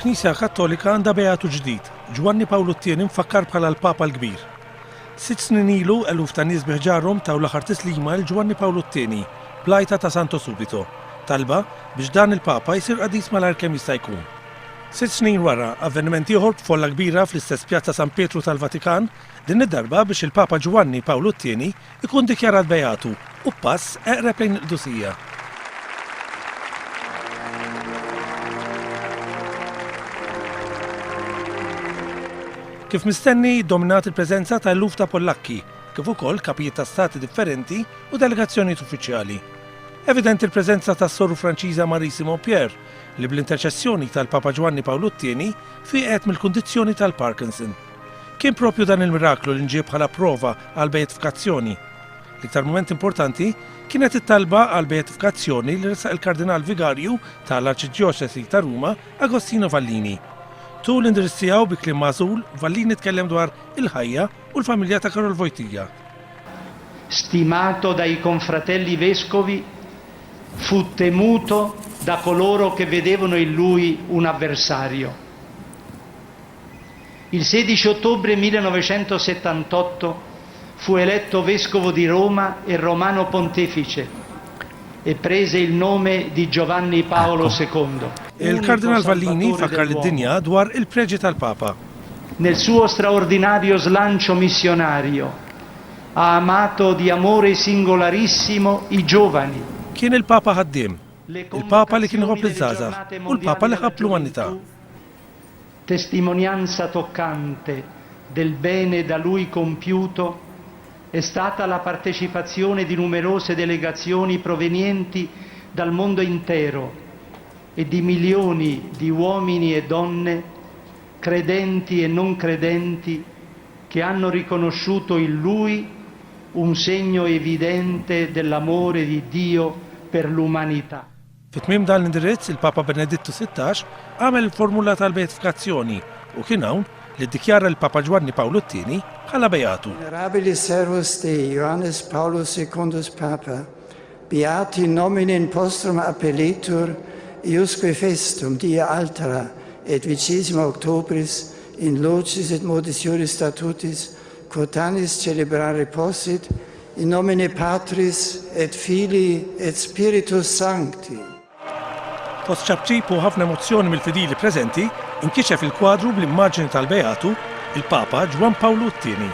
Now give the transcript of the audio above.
Il-Knisja Kattolika għandha Beatu ġdid, Ġwanni Pawlu t-Tieni mfakkar bħala l-Papa l-Kbir. Sitt snin ilu, eluf ta' nies bi ħġarhom taw l-aħħar tislima 'l Ġwanni Pawlu t-Tieni bl-għajta ta' Santo Subito, talba biex dan il-Papa jsir qaddis malajr kemm jista' jkun. Sitt snin wara, avveniment ieħor b'folla kbira fl-istess Pjazza San Pietru tal-Vatikan, din id-darba biex il-Papa Ġwanni Pawlu t-Tieni ikun dikjarat beatu u pass eqreb lejn il-qdusija. Kif mistenni, ddominat il-preżenza ta' eluf ta' Pollakki, kif ukoll kapijiet ta' stati differenti u delegazzjonijiet uffiċjali. Evidenti l-preżenza tas-soru Franċiża Marie Simon Pierre, li bl-interċessjoni tal-Papa Ġwanni Pawlu t-Tieni fieqet mill-kundizzjoni tal-Parkinson. Kien proprju dan il-miraklu li nġieb bħala prova għall-beatifikazzjoni. L-iktar mument importanti kienet it-talba għall-beatifikazzjoni li ressaq il-Kardinal Vigarju ta' l-Arċidjoċesi ta' Ruma, Agostino Vallini. Tul l-indirizz tiegħu bi kliem magħżul, Vallini tkellem dwar il-ħajja u l-familja ta' Karol Wojtyla. Stimato dai confratelli vescovi, fu temuto da coloro che vedevano in lui un avversario. Il 16 ottobre 1978 fu eletto vescovo di Roma e romano pontefice e prese il nome di Giovanni Paolo II. Il-Kardinal Vallini fakkar lid-dinja dwar il-preġi tal-Papa. Nel suo straordinario slancio missionario ha amato di amore singolarissimo i giovani. Kien il-Papa ħaddiem, il-Papa li kien iħobb liż-żgħażagħ u l-Papa li ħabb l-umanità. Testimonianza toccante del bene da lui compiuto è stata la partecipazione di numerose delegazioni provenienti dal mondo intero e di milioni di uomini e donne, credenti e non credenti, che hanno riconosciuto in lui un segno evidente dell'amore di Dio per l'umanità. Fi tmiem dan l-indirizz, il-Papa Benedittu 16 għamel il-formula tal-beatifikazzjoni u kien hawn li ddikjara lill-Papa Ġwanni Pawlu t-Tieni bħala beatu. Venerabilis servus Dei, Ioannes Paulus secundus Papa, beati nomine in postrum appelletur, eiusque festum die altera et vicesima octobris in locis et modis iuris statutis quotanis celebrare possit, In nomine Patris et Filii et Spiritus Sancti. Fost ċapċip u ħafna emozzjoni mill-fidili preżenti, inkixef il-kwadru bl-immaġini tal-Beatu, il-Papa Ġwann Pawlu t-Tieni.